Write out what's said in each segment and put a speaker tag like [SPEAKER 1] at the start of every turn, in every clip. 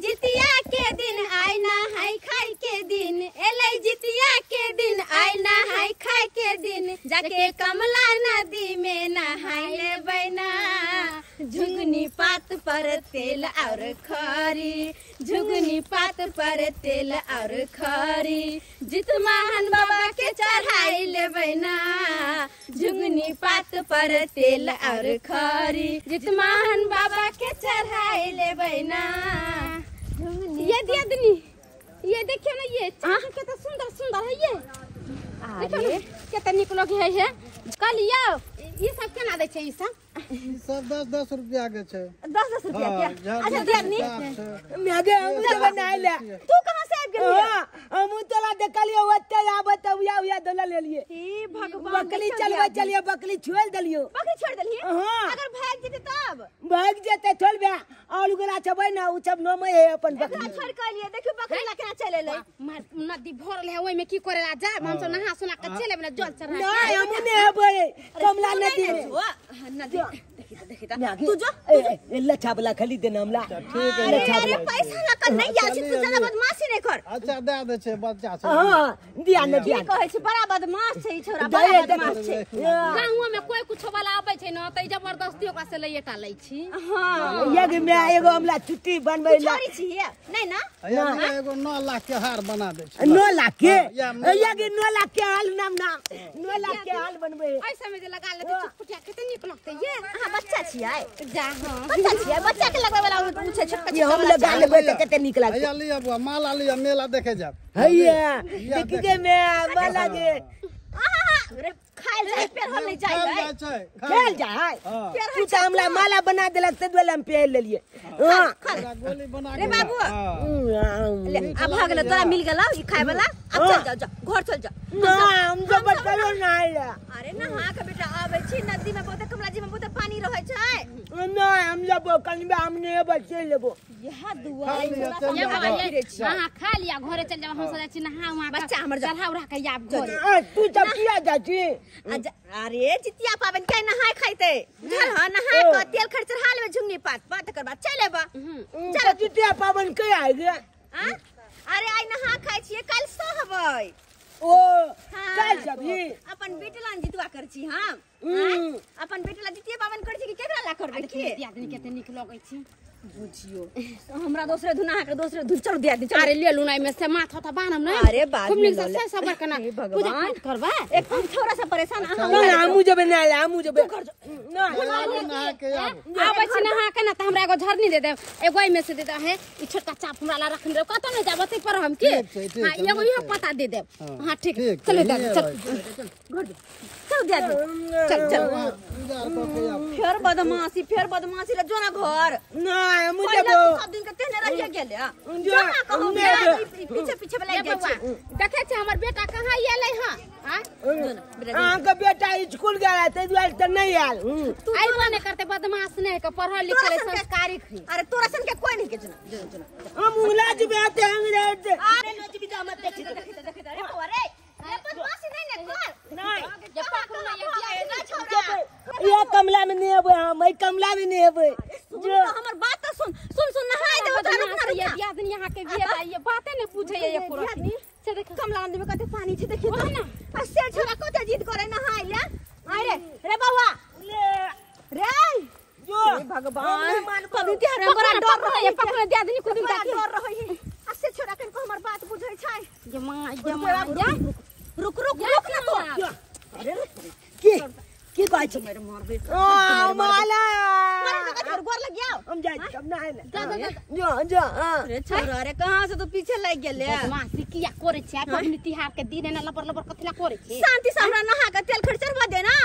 [SPEAKER 1] जितिया के दिन आइ नहाय खाय के दिन, एलै जितिया के दिन आइ नहाय खाय के दिन, जाके कमला नदी में नहाय लेबै ना। झुगनी पात पर तेल और खरी, झुगनी पात पर तेल और खरी, जितमाहन बाबा के चढ़ाई लेबै ना। झुगनी पात पर तेल और खरी, जितमाहन बाबा के चढ़ाई लेबै ना। ये दियादनी ये देखियो ना, ये अहाँ के तो सुंदर सुंदर है ये, देखियो कते नीक लगे है। हे कहलियो ई सब केना दै छै? ई सब
[SPEAKER 2] ई सब 10-10 रुपया के छै।
[SPEAKER 1] 10-10 रुपया के? अच्छा दियादनी
[SPEAKER 3] मागे हम तो बनाय ले।
[SPEAKER 1] तू कहां से आबि गेलियै?
[SPEAKER 3] हां हम तोला देखलियो ओते आबत उया उया दोला लेलिए।
[SPEAKER 1] हे भगवान,
[SPEAKER 3] बकली चलबे चलिए, बकली छोड़ देलियो।
[SPEAKER 1] बकरी छोड़ देलिए?
[SPEAKER 3] हां।
[SPEAKER 1] अगर भाग जेते तब?
[SPEAKER 3] भाग जेते छोड़बे और गोरा छबै ना, उ सब नमय है अपन बकरी।
[SPEAKER 1] एकरा छोड़ के लिए देखियो बकरी ला केना चले ले। नदी भरल है ओइ में की करे ला जा, हम सब नहा सुना के चले ना जल चढ़ा।
[SPEAKER 3] नहीं हम ने हेबै कमला नदी में।
[SPEAKER 1] नदी देखी त देखी त तू जो
[SPEAKER 3] ए लच्छा वाला खरीद देना हमला।
[SPEAKER 2] ठीक है।
[SPEAKER 1] अरे पैसा ला कर नहीं आछी, तू ज्यादा बदमाशी नहीं कर।
[SPEAKER 2] अच्छा दे दे छै बच्चा छै।
[SPEAKER 3] हां दिया न दिया।
[SPEAKER 1] की कहै छै, बड़ा बदमाश छै ई छोरा, बड़ा बदमाश छै।
[SPEAKER 4] गांव में कोई कुछ वाला आबै छै न त जबरदस्ती ओकरा से लइएटा लै छी।
[SPEAKER 1] हां
[SPEAKER 3] यग में एगो हमला चुट्टी बनबै ला
[SPEAKER 1] छोरी छी नहीं ना।
[SPEAKER 2] एगो 9 लाख के हार बना दे छै।
[SPEAKER 3] 9 लाख के? यग 9 लाख के हाल नाम ना 9 लाख के हाल बनबै।
[SPEAKER 4] ऐसा में जे लगा लेते चुटपुटिया कते नीक लगतै ये।
[SPEAKER 1] अहाँ बच्चा छियै?
[SPEAKER 4] जा हां
[SPEAKER 1] बच्चा छियै, बच्चा के लगबै वाला उ छै छोटका
[SPEAKER 3] ये हम लगा लेबै त कते नीक लगतै।
[SPEAKER 2] हैया लिया बुआ माला लिया, मेला देखे जाब।
[SPEAKER 3] हैया देखि के मैं माला के
[SPEAKER 1] अरे खाइल जाय पेरहल नहीं जाय
[SPEAKER 2] छै,
[SPEAKER 3] खेल जाय। तू त हमला माला बना देलक त दुआरे हम पहिर लेलिए। हां
[SPEAKER 2] गोली बना
[SPEAKER 1] रे बाबू ले अब भ गेल तोरा मिल गेलौ ई खाय वाला। अब चल जाओ, जाओ घर चल जाओ।
[SPEAKER 3] ना हम तो बचलो ना है।
[SPEAKER 1] अरे नहा के बेटा आबै छी, नदी में बहुत कमला जी में बहुत पानी रहै छै।
[SPEAKER 3] ना हम लेबो कनबे, हम ने बचे लेबो।
[SPEAKER 1] यह दुआ
[SPEAKER 4] ये बाबा ये अहाँ खा लिया घरे चल जाओ, हम सब जाइ छी नहा उहा
[SPEAKER 1] बच्चा हमर
[SPEAKER 4] चढ़ा उड़ा के आब घरे।
[SPEAKER 3] तू जब किया जा छी?
[SPEAKER 1] अरे जितिया पाबनि के नहाय खाइते बुझल ह, नहा के तेल खर चढ़ा लेबै झुंगनी पात पर, तकर बाद चल एबा।
[SPEAKER 3] चल जितिया पाबनि के आइ गे?
[SPEAKER 1] अरे आइ नहा खाइ छियै, काल्हि सहबै।
[SPEAKER 3] ओ काल्हि जबी
[SPEAKER 1] अपन बेटला जितवा कर छी हम। अपन बेटला जितिया पाबनि कर छी कि केकरा ला करबै?
[SPEAKER 4] की दियादनी कते नीक लगै छै
[SPEAKER 1] बुझियो। हमरा दोसरे धुन अहाँ के दोसरे धुन। चल दियादनी चल।
[SPEAKER 4] अरे ले लू ना एमे से माथा था बान्हम नै।
[SPEAKER 1] अरे बात
[SPEAKER 4] खूब नीक से सबर कना पूजा पाठ करबा।
[SPEAKER 1] एक थोड़ा सा परेशान अहाँ
[SPEAKER 3] ना। हमू जेबै ना, हमू जेबै ना।
[SPEAKER 2] नहा के
[SPEAKER 4] आबै छी नहा के ना त हमरा एगो झरनी दे देब, एगो एमे से दे दे हे ई छोटका चाप हमरा ला रखने रह, कत नै जाब ओतै पर हम के। हां एगो इहो पता दे देब। हां ठीक चलो दादी चल
[SPEAKER 1] घर चल दियादनी चल चल। फेर बदमाशी, फेर बदमाशी ले जो ना घर।
[SPEAKER 3] ना हम जेबो
[SPEAKER 1] सब दिन के तेने रहिए गेले। जो ना कहू पीछे पीछे वाला गेल छै।
[SPEAKER 4] देखै छै हमर बेटा कहां एलै हां?
[SPEAKER 3] अहाँ के बेटा स्कूल गेल तै दुआरे त नहीं आयल।
[SPEAKER 4] तू आइबो नै करते बदमाश नै के पढ़ल लिखल संस्कारी है।
[SPEAKER 1] अरे तोरा सन के कोई नहीं के जना जना
[SPEAKER 3] हम उंगला जबे आते हम रे।
[SPEAKER 1] अरे नजबी जा मत देखि देखि देखि। अरे अरे रे बदमाशी नहीं ने कर।
[SPEAKER 3] नहीं
[SPEAKER 4] जे पकड़ू ना ये दिया
[SPEAKER 3] ये कमला में नहीं आबे, हम ई कमला में नहीं आबे।
[SPEAKER 1] सुन तो हमर बात तो सुन सुन सुन नहाय देबो त रुक ना रुक।
[SPEAKER 4] ये दियादनी यहाँ के बिया ये बाते ने पूछे ये
[SPEAKER 1] दियादनी
[SPEAKER 4] से देख
[SPEAKER 1] कमला नदी में कते पानी छै देखियो
[SPEAKER 4] त ना।
[SPEAKER 1] आ से छोरा कते जिद करे नहाय ले। अरे रे बाबा
[SPEAKER 3] ले
[SPEAKER 1] रे
[SPEAKER 3] जो
[SPEAKER 1] हे भगवान कभी ते हमरा बड़ा डर रहै,
[SPEAKER 4] पकड़ दियादनी खुद
[SPEAKER 1] बड़ा डर रहै। आ से छोरा कन को हमर बात बुझै छै।
[SPEAKER 4] ये मां ये मां
[SPEAKER 1] जा रुक रुक रुक ना तो। अरे
[SPEAKER 3] की की कहै छी?
[SPEAKER 1] मेरे मारबे
[SPEAKER 3] ओ माला
[SPEAKER 1] मारे तो कथि गोर लग जाओ।
[SPEAKER 3] हम जाइ हम नहाय ले। जो जो हां।
[SPEAKER 1] अरे छोरा अरे कहां से तू पीछे लग गेले?
[SPEAKER 4] बदमाशी किया करे छै? पबनी तिहार के दिन एना लबर लबर कथिला करे छै?
[SPEAKER 1] शांति से हमरा नहा के तेल खर्च चढ़वा दे ना।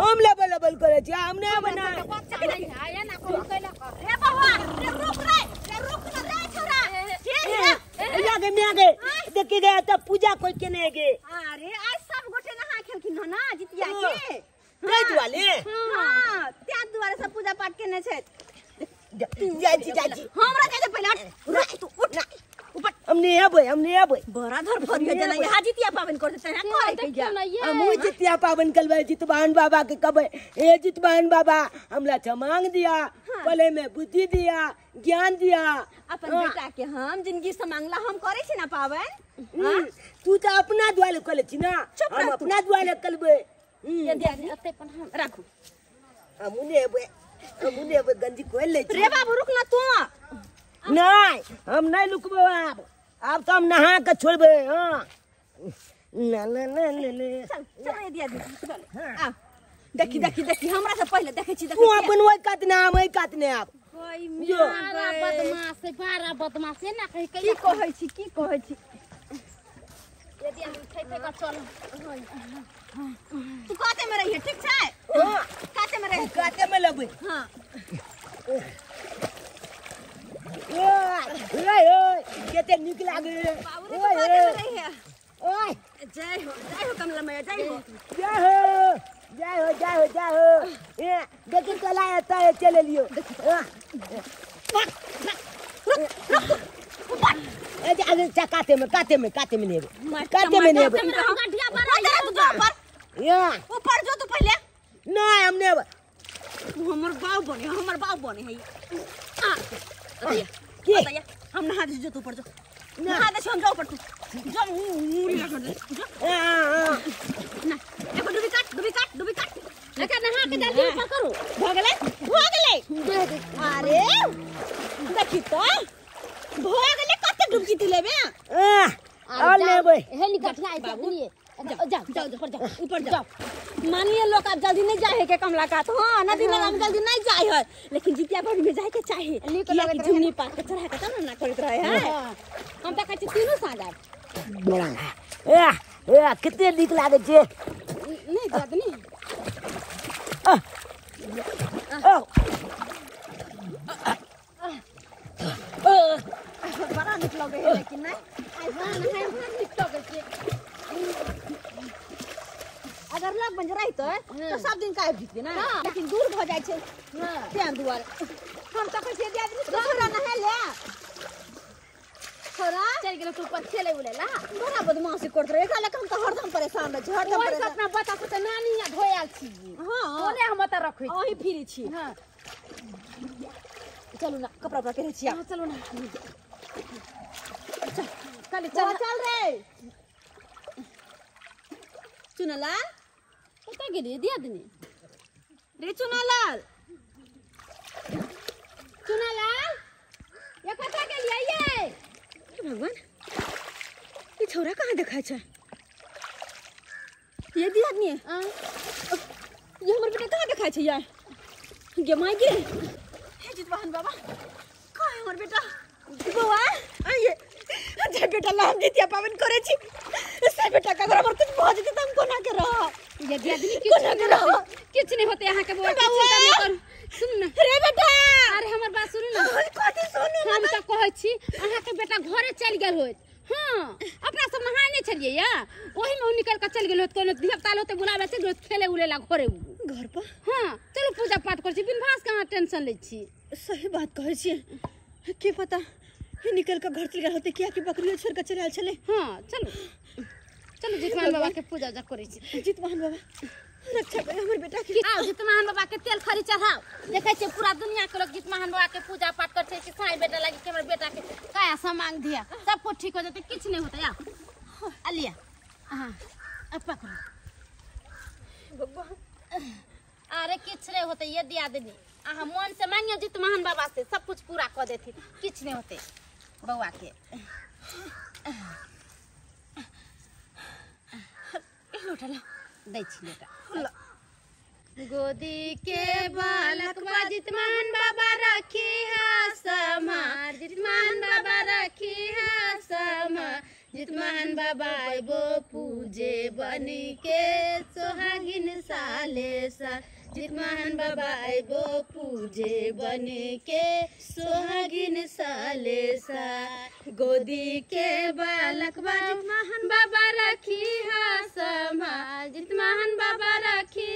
[SPEAKER 3] हम लबर लबर करे छी, हम नै बना।
[SPEAKER 4] बच्चा नहीं है ना कोई कैला
[SPEAKER 1] रे बाबा रे रुक रे रे रुक ना रे छोरा के रे
[SPEAKER 3] या गे म्या गे देखी गया त पूजा कोई केने गे।
[SPEAKER 1] अरे आज सब गोटे नहा खेलखिन ना जितिया के
[SPEAKER 3] तै दुआरे।
[SPEAKER 1] हां त्या दुआरे सब पूजा पाठ केने छै।
[SPEAKER 3] जाइ छी जाइ छी
[SPEAKER 1] हमरा जाय दे पहिले। रुक तू उठ ना ऊपर।
[SPEAKER 3] हम नहीं नहीं आबे, हम नहीं आबे।
[SPEAKER 5] बड़ा धर फरिया जना यहाँ जितिया पावन कर देते हैं करे के जा।
[SPEAKER 3] हम जितिया पावन करबै जितवाहन बाबा के कहबै हे जितवाहन बाबा हमरा छमांग दिया, पले में बुद्धि दिया, ज्ञान दिया।
[SPEAKER 5] अपन बेटा के हम जिंदगी से मांगला हम करे छी ना पावन।
[SPEAKER 3] तू तो अपना दुआले कले छी ना, हम अपना दुआले करबै।
[SPEAKER 5] राखू
[SPEAKER 3] हम नहीं आबे, हम नहीं आबे, गंजी खोल ले
[SPEAKER 5] रे बाबू रुक ना तू।
[SPEAKER 3] नहीं हम नहीं लुकबो आब, आब तो हम नहा के छोड़बे। हां ना ना ना ना
[SPEAKER 5] चल चल दिया दी चल आ देखी देखी देखी हमरा से पहले देखै छी।
[SPEAKER 3] तू अपन ओइ कात ना हम ओइ कात ने आब।
[SPEAKER 4] बारा बदमाश बारा बदमाश ना कहि
[SPEAKER 5] की कहै छी, की कहै छी।
[SPEAKER 4] यदि हम थे थे का चल
[SPEAKER 5] तू काते में रहिए ठीक छै?
[SPEAKER 3] हां
[SPEAKER 5] काते में रहिए,
[SPEAKER 3] काते में लेबै।
[SPEAKER 5] हां
[SPEAKER 3] ओए ओए केते नीक लागे
[SPEAKER 5] बाबू रे, तू काते में रहिए।
[SPEAKER 3] ओए
[SPEAKER 5] जय हो कमला मैया, जय हो
[SPEAKER 3] जय हो जय हो जय हो जय हो। ए देखी चला आता है चले लियो। ए जा काते में काते में काते में नेबे, काते में नेबे।
[SPEAKER 4] गठिया पर
[SPEAKER 3] या
[SPEAKER 5] ऊपर जो तू पहले।
[SPEAKER 3] नहीं हम नेबे,
[SPEAKER 5] तू हमर बाऊ बने, हमर बाऊ बने है। आ
[SPEAKER 3] के
[SPEAKER 5] हम नहा दे जो तू ऊपर जो नहा दे, हम जाओ ऊपर तू जो मुड़ी रख दे जो। ना देखो डुबी काट डुबी काट डुबी काट
[SPEAKER 4] लगा नहा के जल्दी ऊपर करो।
[SPEAKER 5] भ गेलै भ गेलै। अरे देखी तो भ गेलै, कते डुबकी तू लेबे?
[SPEAKER 3] आ लेबै
[SPEAKER 4] हेली गठिया आई बाबू जाओ जाओ जाओ ऊपर जाओ
[SPEAKER 5] ऊपर जाओ। मानिए लोग अब जल्दी नहीं जाए के कमला का तो। हां नदी नाला में जल्दी नहीं जाए है, लेकिन जितिया भर में जाए के चाहे। किया कि झुमनी पात के चढ़ा के तब ना करत रहे है।
[SPEAKER 4] हम त कहै छी तीनू साँझ आब।
[SPEAKER 3] ए ए कते नीक लागे छै।
[SPEAKER 4] नहीं जादनी
[SPEAKER 5] बड़ा नीक लगे है लेकिन नहीं
[SPEAKER 4] आई हां नहीं बड़ा नीक लगे छै।
[SPEAKER 5] अगर लग बन रही तो सब दिन का जीते ना, लेकिन दूर भ जाय छै तें दुआरे हम त कहै छियै आदमी छोरा नहा ले छोरा
[SPEAKER 4] चल गेल तू ऊपर खेले उले ला।
[SPEAKER 5] बड़ा बदमाशी करत रहे एकरा लके हम त हरदम परेशान रहै छी, हरदम
[SPEAKER 4] ओइ
[SPEAKER 5] परेशान।
[SPEAKER 4] अपना बता को त नानी या धोयाल छी।
[SPEAKER 5] हां
[SPEAKER 4] ओने हम त रखै छी
[SPEAKER 5] अही फिरी छी।
[SPEAKER 4] हां
[SPEAKER 5] चलू ना कपड़ा उपड़ा पहिरै छी।
[SPEAKER 4] हां चलू ना
[SPEAKER 5] चल कल चल चल रे चुनालाल
[SPEAKER 4] कतऽ गेलियै दियादनी
[SPEAKER 5] रे? चुनालाल
[SPEAKER 4] चुनालाल ये कतऽ गेलियै ये?
[SPEAKER 5] भगवान ई छौरा कहाँ देखाइ छै? ये दियादनी ये हमर बेटा कहाँ देखाइ छै यार? गे माय गे हे जितवाहन बाबा कहाँ है हमर बेटा? बौआ आइए जे बेटा ला हम जितिया पावन करे छी से बेटा का अगर हमर कुछ भ जेतै त हम कोना के रह?
[SPEAKER 4] ये दियादनी किछ
[SPEAKER 5] के रह?
[SPEAKER 4] किछ नहीं होते यहाँ के बौआ, चिंता नहीं करू। सुन ना
[SPEAKER 5] रे बेटा,
[SPEAKER 4] अरे हमर बात सुनू ना।
[SPEAKER 5] कथी सुनू?
[SPEAKER 4] हम त कहै छी अहाँ के बेटा घरे चलि गेल होत। हां अपना सब नहाय नहीं छलियै या ओही में उ निकल के चलि गेल होत, कोनो धिया पुता होते बुलावे चलि गेल खेले उले ला घरे
[SPEAKER 5] घर पर।
[SPEAKER 4] हां चलू पूजा पाठ करै छी, बिन भास के अहाँ टेंशन लै छी।
[SPEAKER 5] सही बात कहै छी, के पता निकल के घर चलि गेल होते, किया कि बकरियो छोड़ के चलि आयल छलै।
[SPEAKER 4] हां चलू चलू जितवाहन बाबा के पूजा उजा करै छी।
[SPEAKER 5] जितवाहन बाबा रक्षा करे हमर बेटा के।
[SPEAKER 4] आओ जितवाहन बाबा के तेल खरी चढ़ाओ। देखै छियै पूरा दुनिया के लोग जितवाहन बाबा के पूजा पाठ करै छै कि साईं बेटा लागी कि हमर बेटा के काया समांग दिया सब कुछ ठीक हो जेतै, किछ नहीं होतै। आओ आ लिया। हां अब पकड़ो
[SPEAKER 5] भगवान।
[SPEAKER 4] अरे किछ नहीं होतै ये दियादनी, अहाँ मन से मांगियो जितवाहन बाबा से सब कुछ पूरा कऽ देथिन, किछ नहीं होतै बौआ के।
[SPEAKER 5] लोटा ला
[SPEAKER 4] दै छी लोटा। गोदी के बालक बा जितवाहन बाबा रखी समार, जितवाहन बाबा रखी समार, जितवाहन बाबा अइबो पूजे बनी के सोहागिन साले सा, जितवाहन बाबा अइबो पूजे बनी के सोहागिन साले सा। गोदी के बालक बा जितवाहन बाबा रखी समार, जितवाहन बाबा रखी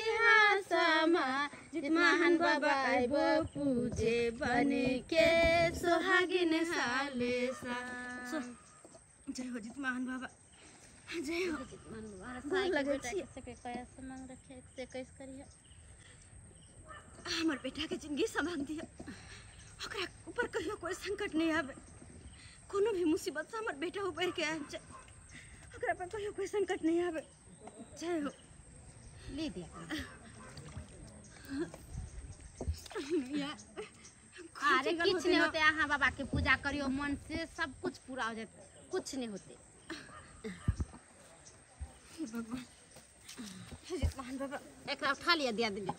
[SPEAKER 4] समार, जितवाहन बाबा अइबो पूजे बनी के सोहागिन साले सा।
[SPEAKER 5] जय हो जितमान बाबा, जय हो
[SPEAKER 4] जितमान बाबा। लगे छी से के कया समांग रखे से कैस करिए
[SPEAKER 5] हमर बेटा के जिंदगी समांग दिया, ओकरा ऊपर कहियो कोई संकट नहीं आवे, कोनो भी मुसीबत से हमर बेटा ऊपर के आबि जाए, ओकरा पर कहियो कोई संकट नहीं आवे। जय हो।
[SPEAKER 4] ले दिया अरे किछ नहीं होते, अहाँ बाबा के पूजा करियो मन से, सब कुछ पूरा हो जाते, कुछ नहीं होते।
[SPEAKER 5] हे भगवान, हे जितमान बाबा।
[SPEAKER 4] एकरा उठा लिया दिया दिया।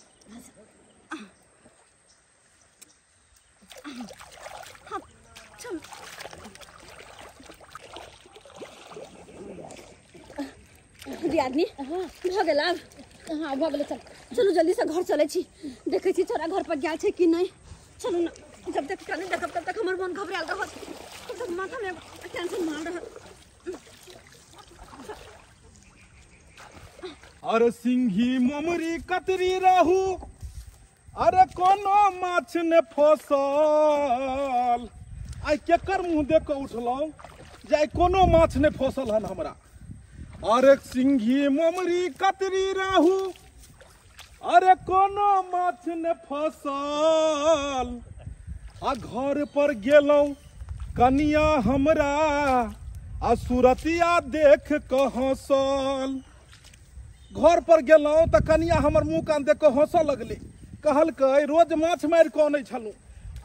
[SPEAKER 5] हाँ चल। दियादनी भ गेल आब?
[SPEAKER 4] हाँ भ गेलै, चल
[SPEAKER 5] चलू जल्दी से घर चलै छी, देखै छी छोरा घर पर गेल छै कि नहीं। चलू ना, जब तक एकरा नहीं देखब तब तक हमर मन घबरायल रहत, तब तक माथा में टेंशन मार रहत।
[SPEAKER 6] अरे सिंघी मोमरी कतरी रहू, अरे कोनो माछ ने फसल। आइ केकर मुँह देख कऽ उठलहुँ जे आइ कोनो माछ ने फसल हन हमरा। अरे सिंघी मोमरी कतरी रहू, अरे कोनो माछ ने फसल। आ घर पर गेलहुँ कनिया हमरा, आ सुरतिया देख कऽ हँसल। घर पर गेलहुँ तऽ कनिया हमर मुँह कान देख कऽ हँसऽ लगलै, कहलकै रोज माछ मारि कऽ अनै छलहुँ,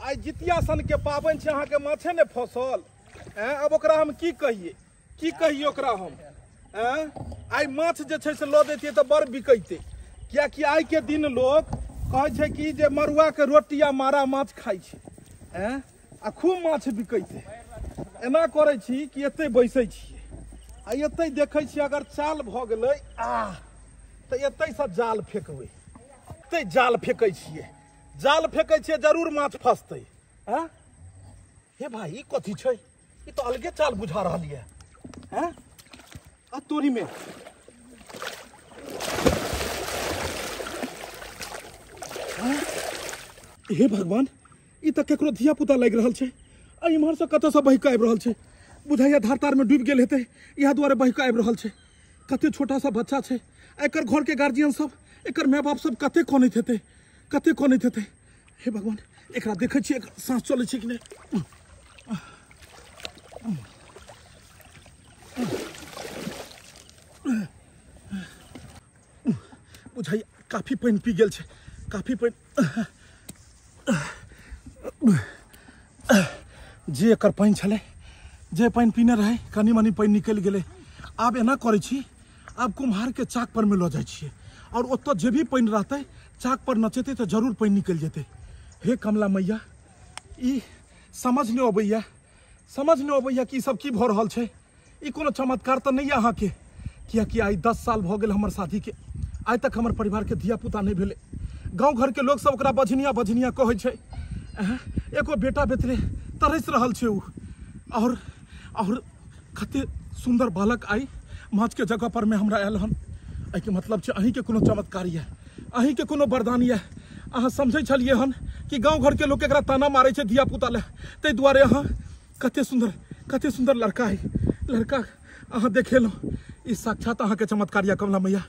[SPEAKER 6] आइ जितिया सनके पाबनि छै, अहाँके माछे नहि फसल। एँ आब ओकरा हम की कहियै, की कहियै ओकरा हम? एँ आइ माछ जे छै से लऽ दैतियै तऽ बड़ बिकैतै, किएकि आइके दिन लोक कहै छै कि जे मड़ुआके रोटी आ मारा माछ खाइ छै। एँ आ खूब माछ बिकैतै। एना करै छी कि एतै बैसै छियै आ एतै देखै छियै, अगर चाल भऽ गेलै आ तऽ एतैसँ जाल फेकबै, एतै जाल फेकै छियै, जाल फेकै छियै जरूर माछ फसतै। आँ हे भाई, ई कथी छै? ई तऽ अलगे चाल बुझा रहल यऽ। आँ आ तोरीमे हे भगवान, ई तऽ केकरो धिया पुता लागि रहल छै, आ इम्हरसँ कतऽसँ बहि कऽ आबि रहल छै। बुझाइया धार तारमे डूबि गेल हेतै, इएह दुआरे बहि कऽ आबि रहल छै। कते छोटा सा बच्चा छै, एकर घरके गार्जियन सब, एकर माय बाप सब कते कनैत हेतै, कते कनैत हेतै। हे भगवान, एकरा देखै छियै एकर साँस चलै छै कि नहि। बुझाइया काफी पानि पी गेल छै, काफी पानि। जे एकर पानि छलै, जे पानि पीने रहै, कनि मनि पानि निकलि गेलै। आब एना करै छी, आब कुम्हारके चाक पर मे लऽ जाइ छियै, आओर ओतऽ जे भी पानि रहतै चाक पर नचेतै तऽ जरूर पानि निकलि जेतै। हे कमला मैया, ई समझ नहि अबैया, समझ नहि अबैया कि ई सब की भऽ रहल छै। ई कोनो चमत्कार तऽ नहि यऽ अहाँके, किएकि आइ 10 साल भऽ गेल हमर शादीके, आइ तक हमर परिवारके धिया पुता नहि भेलै। गाँव घरके लोकसब ओकरा बझनिया बझनिया कहै छै। एको बेटा बेतरे तरसि रहल छै उ। और कते सुन्दर बालक आइ माछके जगह पर मे हमरा आयल हन। एहिके मतलब छै अहीँके कोनो चमत्कार यऽ, अहीँके कोनो वरदान यऽ। अहाँ समझै छलियै हन कि गाँव घरके लोक एकरा ताना मारै छै धिया पुता लए, ताहि दुआरे अहाँ कते सुन्दर लड़का है, लड़का अहाँ देखेलहुँ। ई साक्षात अहाँके चमत्कार यऽ कमला मैया।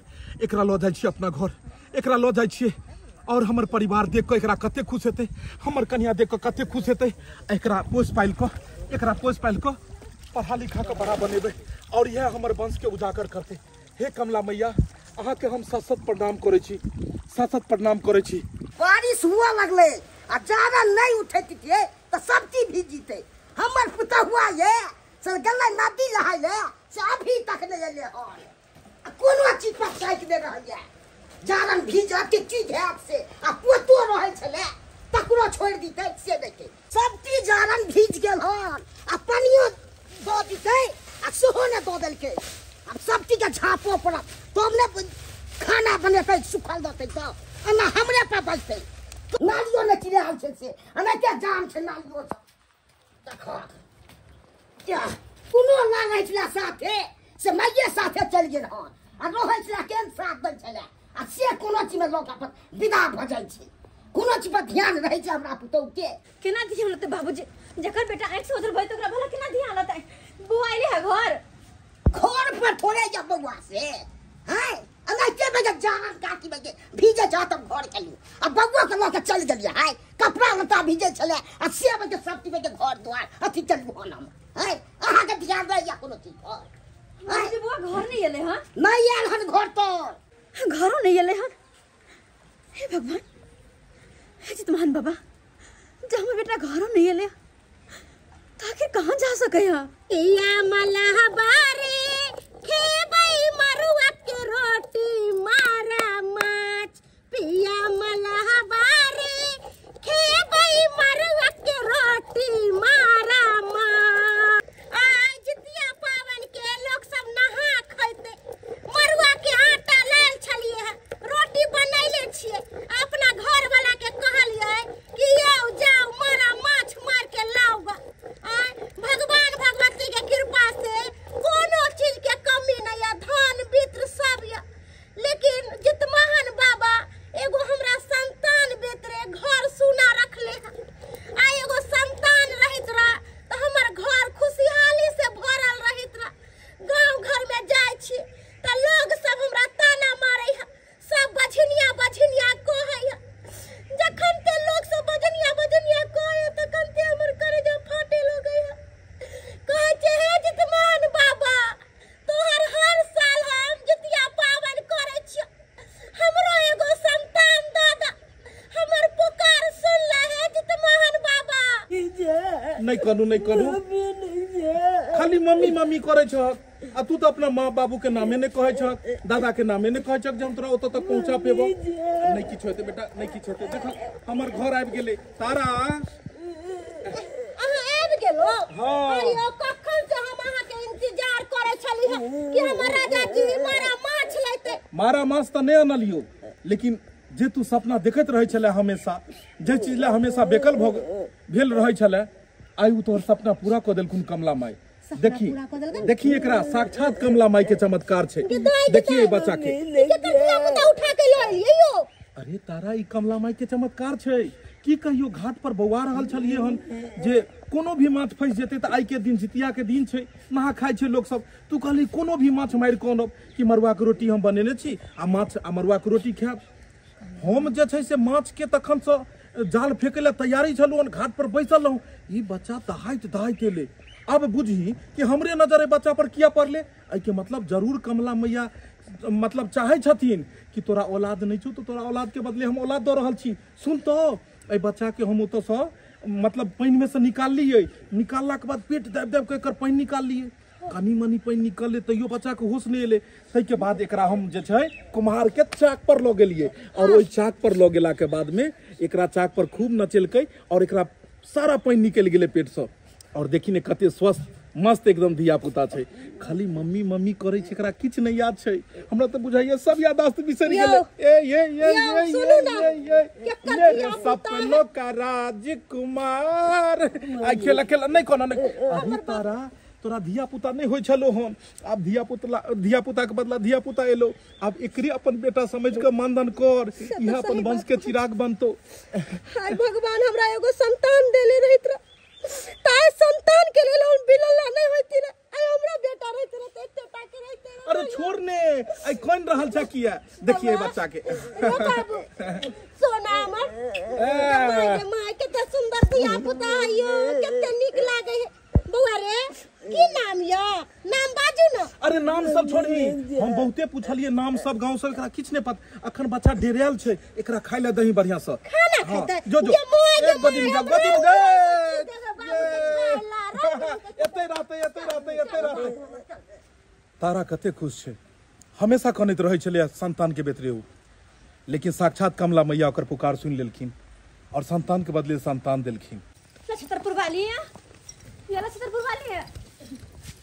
[SPEAKER 6] एकरा लऽ जाइ छियै अपना घर, एकरा लऽ जाइ छियै, और हमर परिवार देख कऽ एकरा कते खुश हेतै, हमर कनिया देख कऽ कते खुश हेतै। एकरा पोसि पालि कऽ, एकरा पोसि पालि कऽ पढ़ा लिखा कऽ बड़ा बनेबै, और इएह हमर वंशके उजागर करतै। हे कमला मैया, अहाँके हम सत सत प्रणाम करै छी, सत सत प्रणाम करै छी।
[SPEAKER 3] बारिश हुआ लगलै आ जाड़ा नहीं उठैत तऽ सब चीज भीज जीतै। हमर पुतहुआ ये से गेलै नदी नहाय ले, से अभी तक नहीं एलै हन, कोनो चीज पर साइक दे रहल ये। जारन भीजत के चीज है आपसे, आ पोतो रहै छलै तकरो छोड़ि दितै से देखै। सब चीज जारन भीज गेल हन, आ पानियो दऽ दितै आ सेहो नहि दऽ देलकै। आब सब चीजके झाँपऽ पड़त तब ने खाना बनेतै, सुखल देतै तऽ एना हमरे पर बजतै। नालियो नहि चिड़ायल छै से एनाहिते जाम छै नालियो सब। देखऽ क्या कोनो लागै छलै साथे, से माइये साथे चलि गेल हन, आ रहै छलै केहन साथ दै छलै, आ से कोनो चीजमे लऽ कऽ अपन विदा भऽ जाइ छै। कोनो चीज पर ध्यान रहै छै हमरा पुतौहके।
[SPEAKER 5] केना ध्यान रहतै बाबूजी, जकर बेटा आँखि से ओझल भऽ ओकरा भला केना ध्यान रहतै? बौआ अयलै है घर,
[SPEAKER 3] उम्र थोड़े या बउआ से हैं अनाइते बजे जान काटी बजे भीजे जा तब घर चलू आ बउआ के लऽ के चल गेलियै है कपड़ा लत्ता भीजे छलै आ से बजे सब चीज बजे घर द्वार अथी चलू हन हम है अहाँ के ध्यान रहैया कोनो चीज पर
[SPEAKER 5] जे बउआ घर नहीं एले हन
[SPEAKER 3] नहीं आयल हन घर पर
[SPEAKER 5] घरो नहीं एले हन हे भगवान हे जितमान बाबा जब हमर बेटा घरो नहीं एले तो आखिर कहाँ जा सके है
[SPEAKER 4] या मलहबारी खेबै मरुआ के रोटी मारा माछ पिया मलहबारी खेबै मरुआ के रोटी मारा माछ। आइ जितिया पावन के लोग सब नहा खैते मरुआ के आटा लायल छलिए है रोटी बनैले छिए अपना घर वाला के कहलिए कि यौ जाओ मारा माछ मार के लाओ गा। भगवान भगवती के कृपा से कोनो चीज के कमी नहीं है धन वित्र सब है लेकिन जितमहन बाबा एगो हमरा संतान बेतरे घर सुना रखले है आ एगो संतान रहित रह तो हमर घर खुशहाली से भरल रहित रह। गांव घर में जाय छी तो लोग सब हमरा ताना मारे है सब बझनिया बझनिया कहै है जखन ते लोग सब बझनिया बझनिया कहै तखन ते हमर करेजा फाटे लगै है। कहै छै हे जितमान बाबा तोहर हर साल हम जितिया पावन करै छियौ हमरो एगो संतान दादा हमर पुकार सुन ले हे जितमान बाबा।
[SPEAKER 6] नहीं करू नहीं करू खाली मम्मी मम्मी करे छक आ तू तो अपना माँ बाबू के नामे नहीं कहे छक दादा के नामे नहीं कहे छक जे हम तोरा ओतऽ तक पहुंचा पेबो। नहीं किछु हेतै बेटा नहीं किछु हेतै देख हमर घर आबि गेलै तारा
[SPEAKER 4] अहाँ आबि गेलो।
[SPEAKER 6] हाँ।
[SPEAKER 4] अरे कखन से हम अहाँ के इंतजार करै छली हँ कि हमर राजा जी मारा माछ लेते।
[SPEAKER 6] मारा माछ तऽ नहीं अनलियो लेकिन जे तू सपना देखैत रहै छले हमेशा जे चीज ला हमेशा बेकल भेल रहै छले आइ उ तोहर सपना पूरा कऽ देलखुन कमला माई। देखी देखी एकरा साक्षात कमला माई के चमत्कार छै। देखिए बच्चा के
[SPEAKER 4] उठा के लऽ एलियै यौ।
[SPEAKER 6] अरे तारा ई कमला माई के चमत्कार छै की कहियो घाट पर बौआ रहल छलिए हन जे कोनो भी माछ फंसि जेतै तऽ आइ के दिन जितिया के दिन छै नहा खाइ छै लोक सब तू कहली कोनो भी माछ मारि कऽ अनब कि मरुआ के रोटी हम बनेने छी आ माछ आ मरुआ के रोटी खायब। हम जे छै से माछ के तखन से जाल फेंके ला तैयारी छलहुँ हन घाट पर बैसल रहूँ ई बच्चा दहाइत दहाइत एलै। अब बुझी कि हमरे नजर एहि बच्चा पर किया पड़ले एहिके मतलब जरूर कमला मैया मतलब चाहै छथिन कि तोरा औलाद नहीं छौ तो तोरा औलाद के बदले हम औलाद दऽ रहल छी। सुन तो एहि बच्चा के हम ओतऽसँ मतलब पानिमे से निकाललियै निकाललाके बाद पेट दाबि दाबि कऽ एकर पानि निकाललियै कनी मनी पानि निकललै तैयो बच्चाके होश नहि एलै। ताहिके बाद एकरा हम जे छै कुम्हारके चाक पर लऽ गेलियै और ओहि चाक पर लऽ गेलाके बादमे एकरा चाक पर खूब नचेलकै और एकरा सारा पानि निकलि गेलै पेटसँ और देखी ने कते स्वस्थ मस्त एकदम धिया पुता छै खाली मम्मी मम्मी करै छै एकरा किछु नहि याद छै। हमरा तऽ बुझाइया सब याददाश्त बिसरि गेलै। ए ये ये ये
[SPEAKER 4] सुनू ना,
[SPEAKER 6] ये
[SPEAKER 4] केकर
[SPEAKER 6] मेरे
[SPEAKER 4] धिया-पुता
[SPEAKER 6] सपनों का राजकुमार आई खेला खेला नहीं कोनो नहीं। अरे तारा तोरा धिया पुता नहीं होइ छलो हन आब धिया पुता के बदला धिया पुता एलो आब एकरे अपन बेटा समझ के मानधन कर इहा अपन वंश के चिराग बनतो।
[SPEAKER 5] हाय भगवान हमरा एगो संतान देले रहित रह ताय संतान के लेल हम बिलला नहीं होती रे आइ हमरा बेटा रहित रह त एते टाके रहित रह।
[SPEAKER 6] अरे छोड़ ने आई कोन रहल छ किया देखिए बच्चा के
[SPEAKER 4] बाबू सोना हमर के माय कते सुंदर धिया पुता है कते नीक लागे है। बउआ रे की नाम यो नाम बाजू न।
[SPEAKER 6] अरे नाम सब छोड़ही हम बहुते पूछलिए नाम सब गांव सब एकरा किछ नहीं पता अखन बच्चा डेरायल छै एकरा खाइ ले दही बढ़िया से
[SPEAKER 4] खाना खेतै
[SPEAKER 6] जो जो एक गोदी में जा गोदी में जा एते रहतै एते रहतै एते रहतै। तारा कते खुश छै हमेशा कनैत रहै छलै संतान के बेतरे उ लेकिन साक्षात कमला मैया ओकर पुकार सुनि लेलखिन और संतान के बदले संतान देलखिन।
[SPEAKER 5] छतरपुर वाली है ये छतरपुर वाली है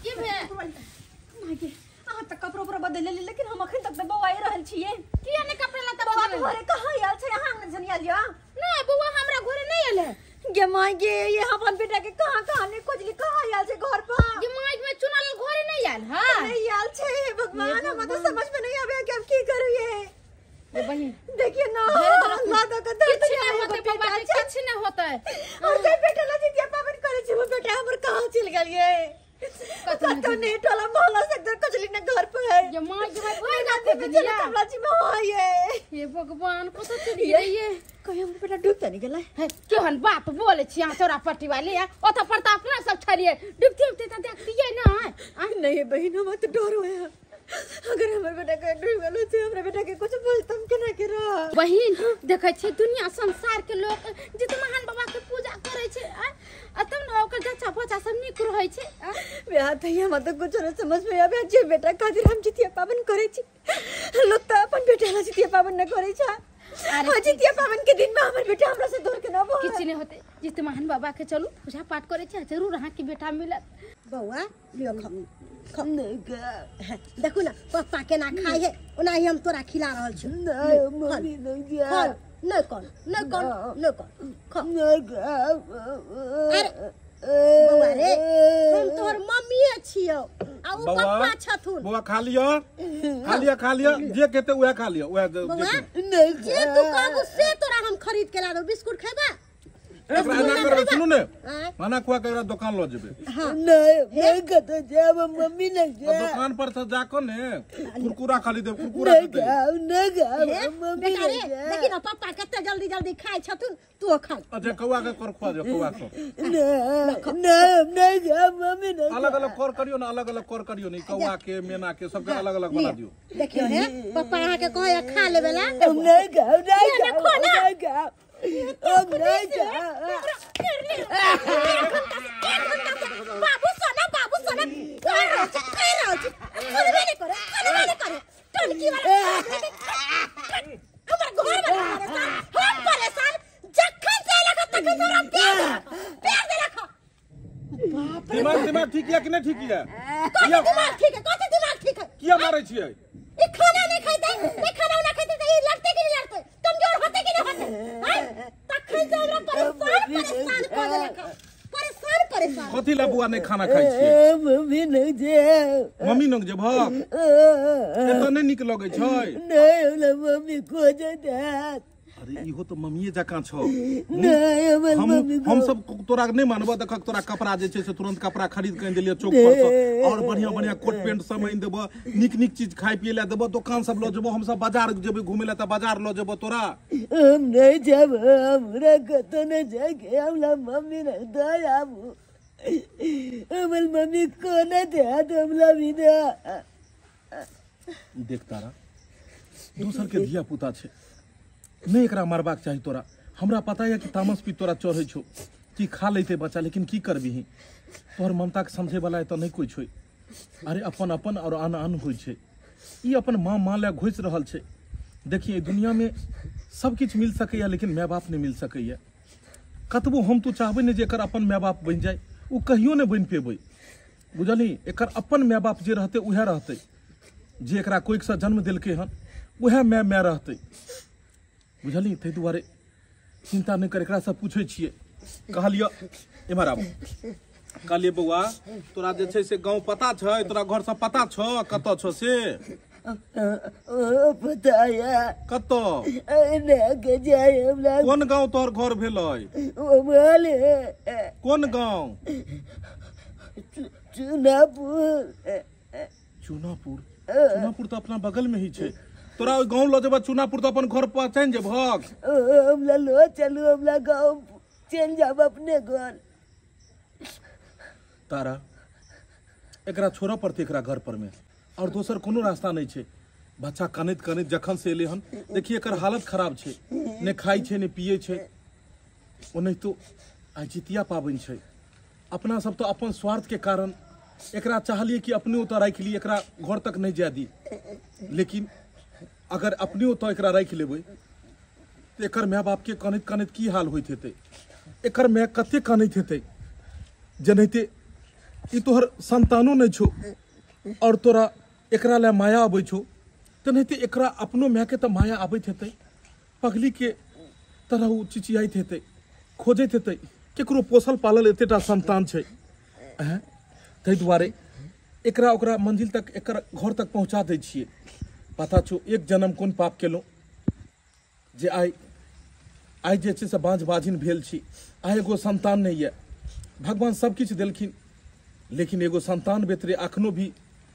[SPEAKER 4] की भेल
[SPEAKER 5] माय के अहाँ त कपड़ो पर बदल लेली लेकिन हम अखन तक त बौआइ रहल छियै।
[SPEAKER 4] किया ने कपड़ा लत्ता
[SPEAKER 5] बौआ
[SPEAKER 4] बदल
[SPEAKER 5] घरे कहाँ आयल छै अहाँ अंगना जन आयल या
[SPEAKER 4] नहीं बौआ हमरा घरे नहीं आयल है।
[SPEAKER 5] गे माय गे ये हम अपन बेटा के कहाँ कहाँ नहीं खोजली कहाँ आयल छै घर पर
[SPEAKER 4] गे माय में चुनल घरे नहीं आयल हां
[SPEAKER 5] नहीं आयल छै। हे भगवान हमरा त समझ में नहीं आवे कि हम की करू ये
[SPEAKER 4] ए बहिन
[SPEAKER 5] देखिए ना अल्लाह द के दर्द
[SPEAKER 4] किछ नहीं होते बौआ के किछ नहीं होते
[SPEAKER 5] और जे बेटा ला जितिया पावन करे छै वो बेटा हमर कहाँ चल गेल ये। कतौ नहीं टोला मोहल्ला से कचली ने घर पर है।
[SPEAKER 4] ये मां के भाई भर
[SPEAKER 5] नदी में चले कमला जी में हो ये।
[SPEAKER 4] हे भगवान कतौ चलि गेलियै?
[SPEAKER 5] कहीं हमर बेटा डूब त नहीं गेलै?
[SPEAKER 4] हे केहन बात बोले छी अहाँ चौरा पट्टी वाली है, ओत पर त अपना सब छलियै, डूबते उबते त देखतियै ना।
[SPEAKER 5] नहीं बहिन हमरा तो डर होया, अगर हमर बेटा के डूब गेल त हमरा बेटा के कुछ बोलतम केना के रह।
[SPEAKER 4] बहिन देखै छी दुनिया संसार के लोग जितमहान बाबा के पूजा करै छै आ तब न ओकर जच्चा बच्चा सब नीक रहै छै।
[SPEAKER 5] ब्याह त हमरा त कुछ न समझ में आवे, जे बेटा खातिर हम जितिया पावन करै छी, लोग त अपन बेटा ला जितिया पावन न करै छै। अरे जितिया पावन के दिन में हमर बेटा हमरा से दूर के न बोल।
[SPEAKER 4] किछ नहीं होते, जितमहान बाबा के चलू पूजा पाठ करै छै, जरूर अहाँ के बेटा मिलत।
[SPEAKER 3] बौआ लियो खा खा। देखू ना पप्पा केना खाइ है, ओनाही हम तोरा खिला रहल छी।
[SPEAKER 5] मम्मी नहीं जा।
[SPEAKER 3] नहीं कर नहीं कर नहीं कर खा। अरे बौआ रे हम तोहर मम्मीए छियौ आ उ पप्पा छथुन।
[SPEAKER 6] बौआ खा लियो खा लियो खा लियो, जे कहते उहे खा लियो, उहे
[SPEAKER 3] जे तू कहबू से तोरा हम खरीद के ला देब। बिस्कुट खेबा?
[SPEAKER 6] एकरा एना करबै, सुनू ने मना खुआ के एकरा दोकान ल जेबै।
[SPEAKER 5] नहीं नहीं कतौ जाब मम्मी नहीं जा।
[SPEAKER 6] दोकान पर से जाको ने कुरकुरा खाली देब, कुरकुरा
[SPEAKER 5] नहीं खाओ नहीं खाओ मम्मी।
[SPEAKER 3] बेटा रे देखी ना पप्पा कते जल्दी जल्दी खाइ छथुन, तू खा।
[SPEAKER 6] अच्छा कौआ के कर खुआ दियो, कौआ के।
[SPEAKER 5] नहीं नहीं नहीं जाब मम्मी नहीं।
[SPEAKER 6] अलग अलग कर करियो ना, अलग अलग कर करियो, नहीं कौआ के मैना के सबके अलग अलग बना दियो।
[SPEAKER 3] देखियो हे पप्पा अहाँ के कहै खा लेबेला।
[SPEAKER 5] हम नहीं खाओ नहीं खाओ नहीं खाओ हम नहीं खाओ।
[SPEAKER 3] बाबू सोना बाबू सोना कर रहल छी कर रहल छी, सुनबे नहीं करे सुनबे नहीं करे। टोलकी वाला हमर घर वाला परेशान, हम परेशान। जखन से लगा तखन से हमरा प्यार प्यार देलक। बाप रे
[SPEAKER 6] दिमाग दिमाग ठीक है कि नहीं ठीक है?
[SPEAKER 3] दिमाग ठीक है, कथि दिमाग ठीक है?
[SPEAKER 6] किया मारै छियै?
[SPEAKER 3] ई खाना नहीं खाइते, नहीं खाना ना खाइते त ई लड़ते कि नहीं लड़ते, कमजोर होते कि नहीं होते? हैं तखन से हमरा परेशान परेशान क देलक, परेशान परेशान।
[SPEAKER 6] कथि ला बुआ नहीं खाना खाइ छियै?
[SPEAKER 5] मम्मी नहीं जे।
[SPEAKER 6] मम्मी नंग जे भक एत नहीं नीक लगै छै?
[SPEAKER 5] नहीं हमरा मम्मी खोजत है।
[SPEAKER 6] अरे इहो तो मम्मीए जकाँ छौ।
[SPEAKER 5] नहीं हमर मम्मी
[SPEAKER 6] हम सब तोरा नहीं मानबो। देखक तोरा कपड़ा जे छै से तुरंत कपड़ा खरीद के आनि देलियै चौक पर से, और बढ़िया बढ़िया कोट पेंट सब आनि देबो, नीक नीक चीज खाइ पिए ला देबो, दोकान सब ल जेबो, हम सब बाजार जेबै घुमै ला त बाजार ल जेबो तोरा।
[SPEAKER 5] हम नहीं जाब, हमरा कतौ नहीं जाके, हमरा मम्मी नहीं दे आबू। हमर मम्मी कोना दे हमरा बिना।
[SPEAKER 6] देख तारा दोसर के धिया पुता छै, नहीं एकरा मारबाक चाही तोरा। हमरा पता यऽ कि तामस पी तोरा चढ़ै छौ कि खा लेते बच्चा, लेकिन की करबिही, तोहर ममता के समझे वाला एतऽ नहीं कोइ छै। अरे अपन अपन और आन आन होइ छै, ई अपन माँ माँ लए घुसि रहल छै। देखिए दुनिया में सब किछु मिल सकैए लेकिन माय बाप नहीं मिल सकैए। कतबो हम तू चाहबै ने जे एकर अपन माय बाप बनि जाय, ओ कहियो नहि बनि पेबै, बुझलही? एकर अपन माय बाप जे रहतै उएह रहतै, जे एकरा कोइखसँ जन्म देलकै हन उएह माय माय रहतै, बुझलही? ताहि दुआरे चिंता नहि कर। एकरासँ पूछै छियै, कहलियै एम्हर आबू, कहलियै बौआ तोरा जे छै से गाँव पता छै, तोरा घरसँ पता छौ कतऽ छौ से?
[SPEAKER 5] पता है।
[SPEAKER 6] कतऽ?
[SPEAKER 5] हमरा।
[SPEAKER 6] कोन गाँव तोहर घर भेलै? कोन गाँव?
[SPEAKER 5] चुनापुर।
[SPEAKER 6] चुनापुर? चुनापुर तऽ अपना बगल में ही छै। तोरा ओहि गाँव लऽ जेबऽ चुनापुर तऽ अपन घर पहचानि जेबहक?
[SPEAKER 5] हमरा लो चलू, हमरा गाँव चलि जाब अपने घर।
[SPEAKER 6] तारा एकरा छोड़ऽ पड़तै एकरा घर पर में, और दोसर कोनो रास्ता नहीं छै। बच्चा कानैत कानैत जखन से एलै हन, देखिए एकर हालत खराब छै, ने खाइ छै ने पियै छै। ओनाहितो आइ जितिया पाबनि छै, अपना सब तऽ अपन स्वार्थ के कारण एकरा चाहलियै कि अपने ओतऽ राखि ली, एकरा घर तक नहीं जाय दी। लेकिन अगर अपने ओतऽ एकरा राखि लेबै तऽ एकर माय बाप के कानैत कानैत की हाल होइत हेतै, एकर माय कते कानैत हेतै। जेनाहिते ई तोहर संतानो नहीं छौ और तोरा एकरा लए माया अबै छौ, तेनाहिते एकरा अपनो मायके तऽ माया आबैत हेतै। पगली के तरह ओ चिचियाइत हेतै, खोजैत हेतै, केकरो पोसल पालल एतेटा संतान छै। ताहि दुआरे एकरा ओकरा मंजिल तक, एकर घर तक पहुँचा दै छियै। पता छौ एक जन्म कोन पाप केलहुँ जे आइ आइ जे छै से बाँझ बाझिन भेल छी, आइ एगो संतान नहि यऽ। भगवान सब किछु देलखिन लेकिन एगो संतान बेतरे अखनो भी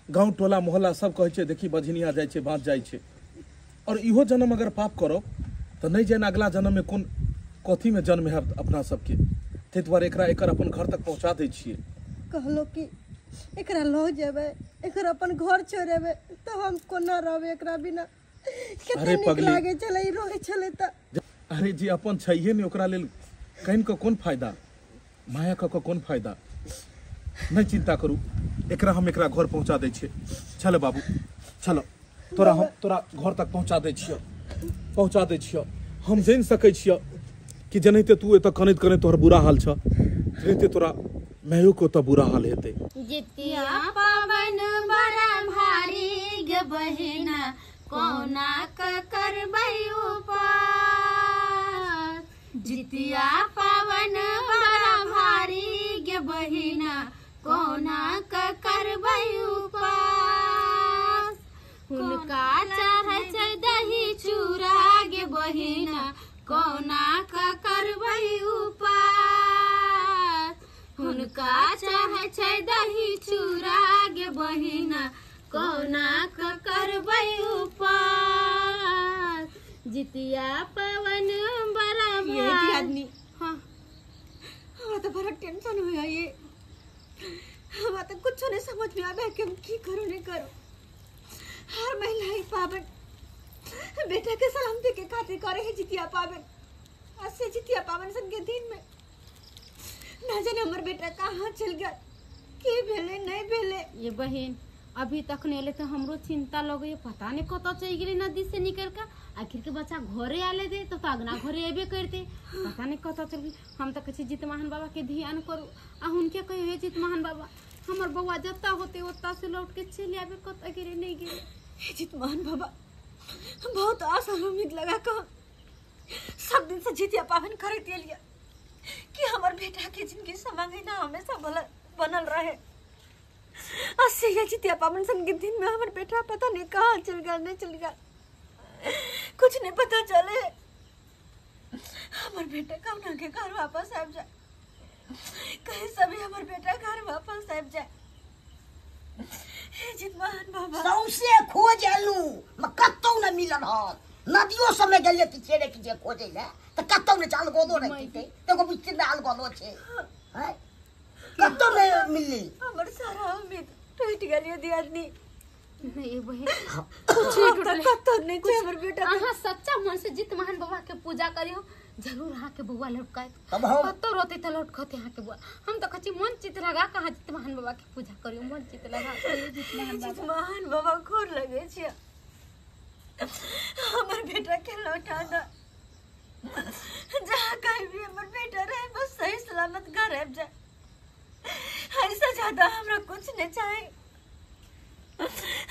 [SPEAKER 6] गांव टोला मोहल्ला सब कहै छै देखी बझनिया जाइ छै बाँच जाइ छै। और इहो जन्म अगर पाप करब तऽ नहि जानि अगला जन्म में कोन कथी में जन्म हैत अपना सबके। ताहि दुआरे एकरा एकर अपन घर तक पहुँचा दै छियै।
[SPEAKER 5] कहलो कि एकरा लऽ जेबै, एकर अपन घर छोड़ेबै तऽ हम कोना रहबै एकरा बिना? कते नीक लागै छलै ई रहै छलै तऽ।
[SPEAKER 6] अरे जी अपन छैहे नहि, ओकरा लेल कहिन कऽ कोन फायदा, माया कऽ कऽ कोन फायदा। नहि चिंता करू, एकरा हम एकरा घर पहुँचा दै छियै। चलो बाबू चलो, तोरा हम तोरा घर तक पहुँचा दै छियौ, पहुँचा दै छियौ। हम जानि सकै छियौ कि जेनाहिते तू एतऽ कनैत कनैत तोहर बुरा हाल छौ, तेनाहिते तोरा मायो के ओतऽ बुरा हाल हेतै।
[SPEAKER 4] जितिया पावन बड़ा भारी गे बहिना, कोना क करबै उपास। जितिया पावन बड़ा भारी गे बहिना, कोना क करबै उपास। हुनका चढ़ै छै दही चूड़ा गे बहिना, कोना क करबै उपास। हुनका चढ़ै छै दही चूड़ा गे बहिना, कोना क करबै उपास। जितिया पावन बड़ा भारी।
[SPEAKER 5] आदमी हाँ, हमरा तो बड़ा टेंशन हो ये, हमरा तो कुछ नहीं समझ में आवे कि हम की करूँ नहीं करूँ। हर महिला ही पावन बेटा के सलामती के खातिर करे है जितिया पावन। आज से जितिया पावन सन के दिन में ना जाने हमर बेटा कहाँ चल गया, की भेले नहीं भेले।
[SPEAKER 4] ये बहन अभी तक नहीं एले तो हमरो चिंता लगे, पता नहीं कतऽ चलि गेलै नदी से निकल के। आखिर के बच्चा घरे आले दे तो अगना घरे अबे करते, पता नहीं कतऽ चल गेलै। हम तो कहै छी जितवाहन बाबा के ध्यान करू आ हुनके कहियो हे जितवाहन बाबा हमर बौआ जतऽ होते ओतऽ से लौट के चलि आबे, कतऽ गेलै नहीं गेलै।
[SPEAKER 5] हे जितवाहन बाबा, बहुत आशा उम्मीद लगा कऽ सब दिन से जितिया पावन करैत एलियै कि हमर बेटा के जिंदगी समांगे ना हमेशा बनल रहे। आज से ये जितिया पावन सन के दिन में हमर बेटा पता नहीं कहाँ चल गया नहीं चल गया, कुछ नहीं पता चले। हमर बेटा कब ना के घर वापस आबि जाए, कहीं सभी हमर बेटा घर वापस आबि जाए। हे जितवाहन बाबा,
[SPEAKER 3] सौंसे खोज एलू म कतौ न मिलल हन। नदियो सब में गेलियै किछे ने किछे खोजै लए तऽ कतौ ने चाल गोलो नहि जीते, एगो बीच में आल गोलो छै, हैं कतौ नहि मिलली।
[SPEAKER 5] हमर सारा उम्मीद टूटि गेल दियादनी।
[SPEAKER 4] नहीं बहन
[SPEAKER 5] कुछ कतौ नहीं छै हमर बेटा।
[SPEAKER 4] अहाँ सच्चा मन से जितवाहन बाबा के पूजा करियो, जरूर अहाँ के बौआ लौटकायत।
[SPEAKER 3] तब हम
[SPEAKER 4] कतौ रहतै तऽ लौटकते अहाँ के बौआ। हम तऽ कहै छी मन चित लगा कऽ अहाँ जितवाहन बाबा के पूजा करियो, मन चित लगा करियो जितवाहन बाबा।
[SPEAKER 5] जितवाहन बाबा गोर लगे छियै, हमर बेटा के लौटा दऽ। जहाँ कहीं भी हमर बेटा रहे बस सही सलामत घर आबि जाए, ऐसा ज्यादा हमरा कुछ नहीं चाहे,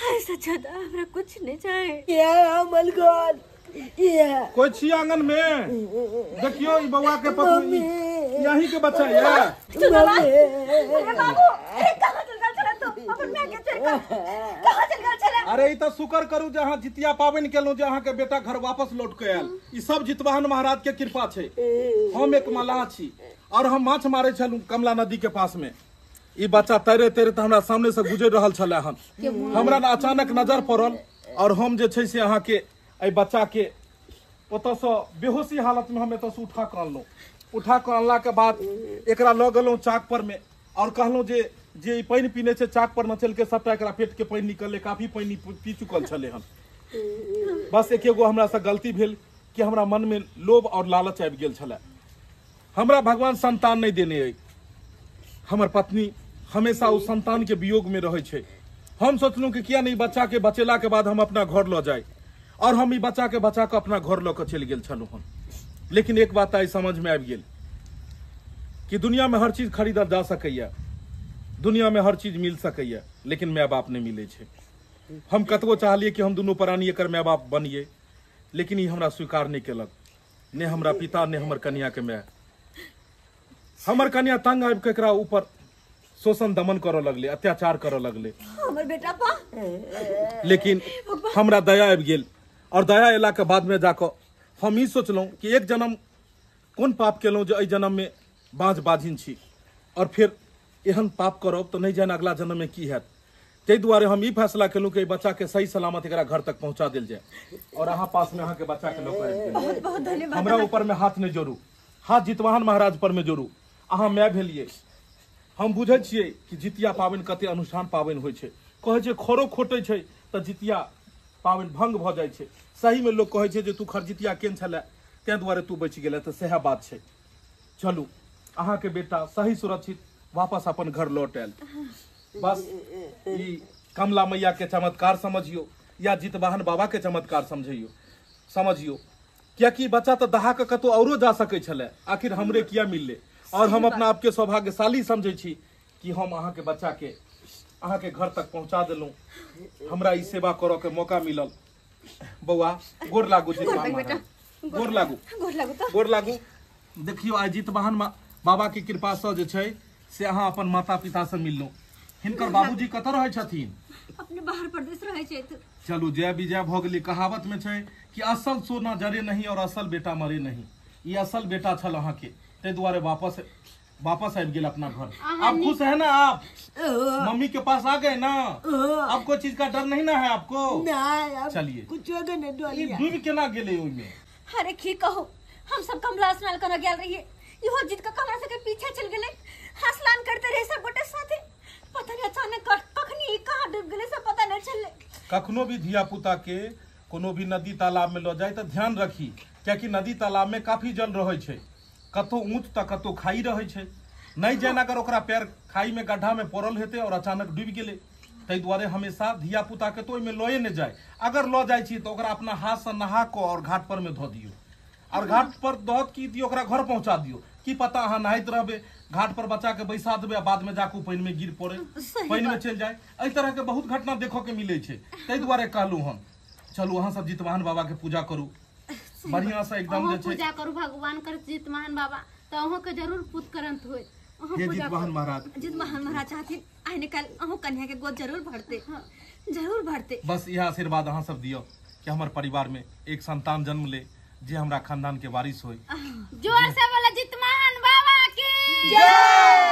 [SPEAKER 5] ऐसा ज्यादा हमरा कुछ नहीं चाहे।
[SPEAKER 3] ये अमल गॉड ये
[SPEAKER 6] कोई छी आंगन में देखियो ई बौआ के पत्नी यही के बच्चा ये।
[SPEAKER 5] अरे बाबू, अरे कहाँ चल गया छला तू? अपन माय के छोड़ के कहाँ चल गया छला?
[SPEAKER 6] अरे ई त शुक्र करू जे अहाँ जितिया पाबनि केलहुँ जे अहाँ के बेटा घर वापस लौट के आयल। ई सब जितवाहन महाराज के कृपा छै। हम एक मलाह छी और हम माछ मारे छलहुँ कमला नदी के पास में। ई बच्चा तैरे तैरे तऽ हमरा सामने से गुजरि रहल छलै हन, हमरा अचानक नजर पड़ल और हम जे छै से अहाँ के एहि बच्चा के ओतऽसँ बेहोशी हालत में हम एतऽसँ उठा कऽ अनलहुँ। उठा कऽ अनला के बाद एकरा लऽ गेलहुँ चाक पर में और कहलहुँ जे जे ई पानि पीने छै चाक पर नचल के सबटा एकरा पेट के पानि निकललै, काफी पानि पी चुकल छलै हन। बस एक एगो हमरा से गलती भेल कि हमरा मन में लोभ और लालच आबि गेल छलै। हमरा भगवान संतान नहीं देने अइ, हमर पत्नी हमेशा उस संतान के वियोग में रहै छै। हम सोचलहुँ कि किया नहीं बच्चा के बचेला के बाद हम अपना घर लऽ जाय और हम ई बच्चा के बचा कऽ अपना घर लऽ कऽ चलि गेल छलहुँ हन। लेकिन एक बात आइ समझ में आबि गेल कि दुनिया में हर चीज खरीदल जा सकैया, दुनिया में हर चीज मिल सकैया, लेकिन माय बाप नहीं मिलै छै। हम कतबो चाहलियै कि हम दुनू प्राणी एकर माय बाप बनियै, लेकिन ई हमरा स्वीकार नहीं केलक, ने हमरा पिता ने हमर कनिया के माय। हमर कनिया तंग आबि कऽ एकरा ऊपर शोषण दमन करऽ लगले, अत्याचार करऽ लगले
[SPEAKER 5] हमर बेटा पा।
[SPEAKER 6] लेकिन हमरा दया आबि गेल और दया अयला के बाद में जाकऽ हम ई सोचलहुँ कि एक जन्म कोन पाप केलहुँ जे एहि जन्म में बाँझ बाझिन छी और फिर एहन पाप करब तऽ नहि जानि अगला जन्म में की हैत। ताहि दुआरे हम ई फैसला केलहुँ कि बच्चा के सही सलामत एकरा घर तक पहुंचा देल जाए। और अहाँ पास में अहाँ के बच्चा के लऽ कऽ आबि गेलहुँ।
[SPEAKER 5] बहुत बहुत धन्यवाद।
[SPEAKER 6] हमरा ऊपर में हाथ नहीं जोड़ू, हाथ जितवाहन महाराज पर में जोड़ू। अहाँ माय भेलिए, हम बुझै छियै कि जितिया पाबनि कते अनुष्ठान पाबनि होइ छै। कहै छै खरो खोटै छै तऽ जितिया पाबनि भंग भऽ जाइ छै। सही में लोक कहै छै जे तू खरजितिया केन छलै ताहि दुआरे तू बचि गेलै, तऽ सएह बात छै। चलू अहाँके बेटा सही सुरक्षित वापस अपन घर लौट आयल। बस ई कमला मैया के चमत्कार समझियो या जितवाहन बाबा के चमत्कार समझियो, कियाकि बच्चा तऽ दहा के कतौ औरो जा सकै छलै, आखिर हमरे किया मिलले। और हम अपना आपके सौभाग्यशाली समझै छी कि हम अहाँके बच्चा के अहाँके घर तक पहुंचा देलहुँ। हमरा ई सेवा करऽ के मौका मिलल। बौआ गोर लागू, जितवाहन महाराज गोर लागू,
[SPEAKER 5] गोर लागू तऽ
[SPEAKER 6] गोर लागू। देखियो आइ जितवाहन बाबा के कृपा से जे छै से अहाँ अपन माता पिता से मिललहुँ। हिनकर बाबूजी कतऽ रहै छथिन?
[SPEAKER 5] अपने बाहर प्रदेश रहै छथि।
[SPEAKER 6] चलू जय विजय भऽ गेलै। कहावत में छै कि असल सोना जरे नहीं और असल बेटा मरे नहीं। ई असल बेटा छल अहाँके, ताहि दुआरे वापस वापस आबि गेल अपना घर। आप खुश है ना? आप मम्मी के पास आ गए ना? अब कोई चीज का डर नहीं ना है आपको?
[SPEAKER 3] नहीं।
[SPEAKER 6] चलिए
[SPEAKER 3] कुछ नहीं।
[SPEAKER 6] डूब केना गेलै ओहिमे?
[SPEAKER 5] अरे की कहू, हम सब कमला स्नान करऽ गेल रहिए, इहो जीत के कमरा सबके पीछे चल गेलै। स्नान करते रहे सब गोटे साथे, पता नहीं अचानक कखनी कहाँ डूब गेलै सब पता नहीं चललै।
[SPEAKER 6] कखनो भी धिया पुता के कोनो भी नदी तालाब में लऽ जाय तऽ ध्यान रखी, कियाकि नदी तालाब में काफी जल रहै छै, कतौ ऊँच तऽ कतौ खाई रहै छै। नहीं जान अगर ओकरा पैर खाई में गड्ढा में पड़ल हेतै और अचानक डूबि गेलै। ताहि दुआरे हमेशा धिया पुता के तो ओहिमे लए नहि जाय। अगर लऽ जाइ छी तऽ ओकरा अपना हाथ से नहा कऽ और घाट पर में धऽ दियौ, और घाट पर दऽ की दियौ ओकरा घर पहुंचा दियौ। की पता अहाँ नहाइत रहबै, घाट पर बच्चा के बैसा देबै आ बाद में जाकऽ पानि में गिर पड़े, पानि में चलि जाय। एहि तरह के बहुत घटना देखऽ के मिलै छै। ताहि दुआरे कहलहुँ हम, चलू अहाँ सब जितवाहन बाबा के पूजा करू बढ़िया से एकदम जे छै
[SPEAKER 4] पूजा करू भगवान कर जितवाहन बाबा, तऽ अहूँ के जरूर पुत करंत होय।
[SPEAKER 6] हे जितवाहन महाराज,
[SPEAKER 5] जितवाहन महाराज चाहथिन आइ ने काल्हि अहूँ कन्या के गोद जरूर भरते, जरूर भरते।
[SPEAKER 6] बस इएह आशीर्वाद अहाँ सब दियौ कि हमर परिवार में एक संतान जन्म ले जे हमरा खानदान के वारिस होय।
[SPEAKER 4] जोर से बोला जितवाहन बाबा की जय।